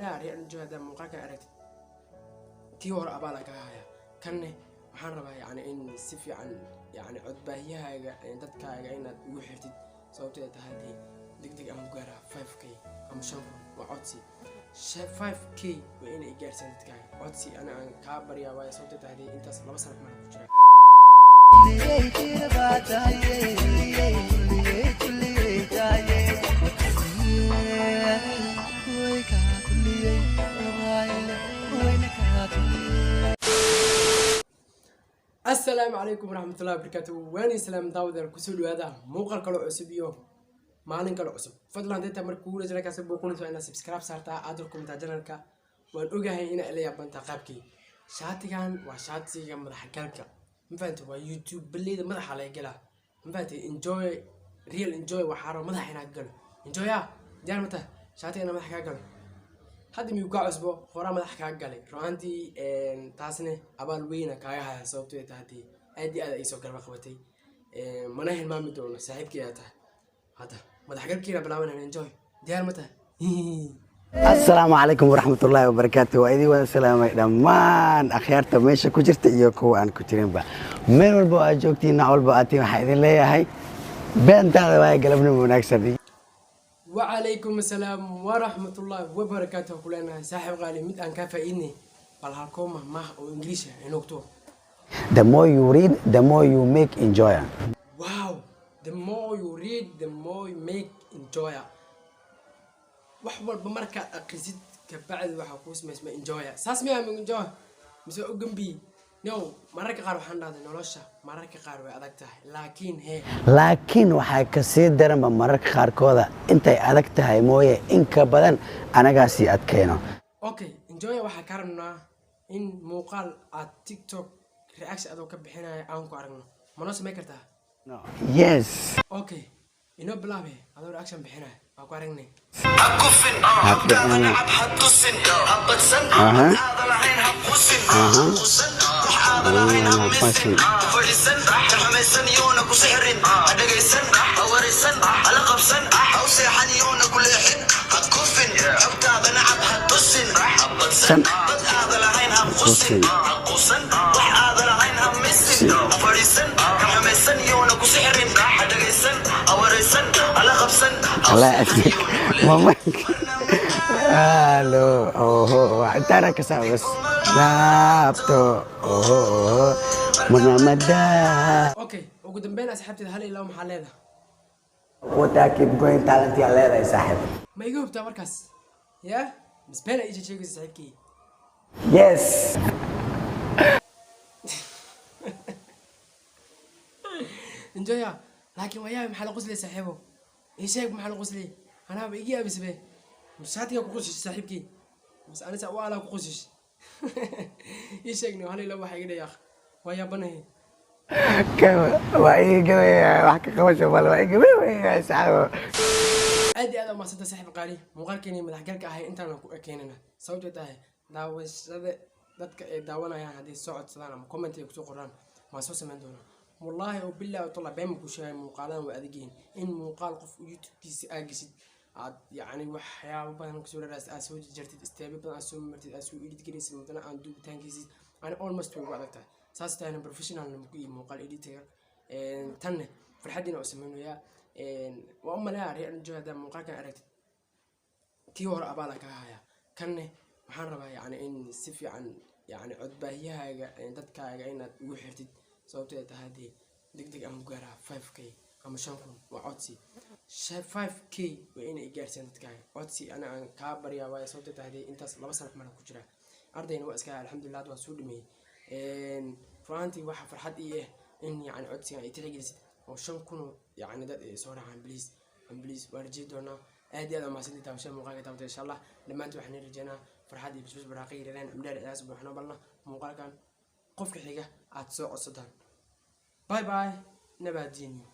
Umaleyaa reer Enjoy haddaa muuqaalkan aragtid, tii hore abaala kaa haya, kanne waxaan rabaa yani in si fiican yani codbaahiyahaaga dadkaaga inaad ugu xirtid, sababto ay tahay dee deg deg aan ku gaaraa 5K ama 5000. Waa codsi, 5K waa inay gaarsiiyaan dadkaaga. Codsi ana aan kaa baryaa waayo, sababto ay tahay dee intaas 2 sano kumana ku jira. Asalaamu calaykum waraxmatullahi wabarakaatu. Waani salaam daawadayaal, kusoo dhawaada muuqaal kale cusub iyo maalin kale cusub. Fadlan deeta marka kugu channelkaasi booqanayso inaad subscribe saartaa, aad rukumtaa channelka. Waan ogahay inaa ila yaabantaa qaabkii shaatigan. Waa shaatiga madaxa galka, ma fahante? Waa YouTube baleyda madaxa laga galaa, ma fahante? Enjoy, real enjoy. Waxaa raba madaxa inaad galo. Enjoy ah, diyaar ma tahay shaatiga inaa madaxa kaa galo? Hadda miyuu kaa cusbo? Horaa madax kaa galay. Ru'aantii taasne abaal weyna kaaga haya, sababto ay tahay dee aad iyo aad ay soo garba qabatay, mana hilmaami doono. Saaxiibkii ayaa tahay. Hadda madaxgalkiina bilaabanayna. Enjoy, diyaar ma tahay? Asalaamu calaykum waraxmatullaahi wabarakaatu. Waa idin wada salaamay dhammaan akhyaarta meesha ku jirta iyo kuwa aan ku jirinba. Meel walba oo aad joogtiin, nooc walba aad tihiin, waxaa idin leeyahay beentaada waaya galabnimo wanaagsan. Wacalaykum asalaam waraxmatullaahi wabarakaatu. Ku leenahay saaxiib qaali, mid aan kaa faa'iidnay bal halkoo mahmaah oo Ingiriisha inogto. The more you read, the more you make enjoyer. Wow, the more you read, the more you make enjoyer. Wax walba markaad aqrisid kabacdi waxaa kuu samaysma enjoyer. Saas miyaa enjoy mise u gambi? No, mararka qaar waxaan dhahday nolosha mararka qaar way adag tahay, laakiin hee. Laakiin waxaa kasii daranba mararka qaarkooda intay adag tahay mooye in ka badan anagaasii adkayno. Okay, enjoyer, waxaa ka rabnaa in muuqaal aad TikTok reaction adoo ka bixinaya aan ku aragno. Ma noo samayn kartaa? Yes. Okay, inoo bilaabe adoo reaction bixinaya waa ku aragnay. Ha kufin, xogtaada nacab ha tusin, ha badsan, aada lahayn ha qusin, qusan, wax aada lahayn ha misin, ha fadhiisan, kan xumaysan yoona ku sixrin, ha dhegaysan, ha waraysan, hala qabsan, ha u seexan yoona ku leexin. Ha kufin, xogtaada nacab ha tusin, ha badsan, dad aada lahayn ha qusin, ha qusan, wax aada lahayn ha misin, ha fadhiisan, kan xumaysan yoona ku sixrin, ha dhegaysan, ha waraysan, hala qabsan, ha u Allah seexan asik yoona ku leexin. Mama halo, oho, intaana ka saa bas laabto, oho oho munamada. Okay, ugu dambeyn asxaabteeda hal ilaa maxaa leedahay? Wataa, keep going, talent yaa leedahay saaxiib. Ma iga hubtaa markaas ya misbeen ay ii sheegaysa saaxiibkii? Yes. Enjoya, laakiin waa yaabay, maxaa la qoslay saaxiibo? Ii sheeg maxaa la qoslay? Anaaba iga yaabisbe. Mashaatiga ku qosish saaxiibkii mas anisa u alaa ku qosish? Ii sheegno, hal ilaa waxaa iga dhayaaq, waa yaabanahay. Waa iga gabaya, wax ka qabasho mal, waa iga gabaya saaxiib. Aad iyo aad aa umahadsanta saaxiib qaali. Muuqaalkeeni madaxgalka ahay intaana ku ekeenana, sababtoo tahay daawashada dadka ay daawanayaan hadday soo codsadaan ama comment ay kusoo qoraan, waan soo samayn doonaa. Wallaahi oo billahi tala been ma ku sheegay, muuqaaladan waa adagyihiin. In muuqaal qof YouTube-kiisa aa geshid, aad yacni waxyaabo badan kusoo dharaas, aad soo jartid, step-yo badan aad soo martid, aad soo edit garaysid, mudana aan duubitaankiisid, ani almost way ugu adag tahay. Saas tahayna professional ku iyo muuqaal editor tanne farxaddiina oo sameynayaa. Waa u maleeyaa reer Enjoy haddaa muuqaalkan aragtid, tii hore abaala kaa haya, kanne waxaan rabaa yacni in si fiican yacni codbaahiyahaaga dadkaaga inaad ugu xirtid, sababto ay tahay dee deg deg aan ku gaaraa 5K ama 5000. Waa codsi, 5K waa inay gaarsiiyaan dadkaaga. Codsi ana aan kaa baryaa waayo, sababto tahay dee intaas 2 sano kumana ku jiraa. Ardayna waa iska, alxamdulilah, hadda waa soo dhameeyey. Ru'aantii waxaa farxad ii ah in yacni codsigan ay tixgelisid oo 5000 oo yacni dad ay soo raacaan. Please and please, waan rajey doonaa. Aad iyo aad aa mahadsantii taabashada muuqaalka taabtay. Insha Allah dhammaantiin waxaan rajeynaa farxad iyo basbas baraaqa yiraahdaan cumdheer ciyaas buuxno balna muuqaalkan qofka xiga aad soo codsataan. Bye bye, nabaadiinyo.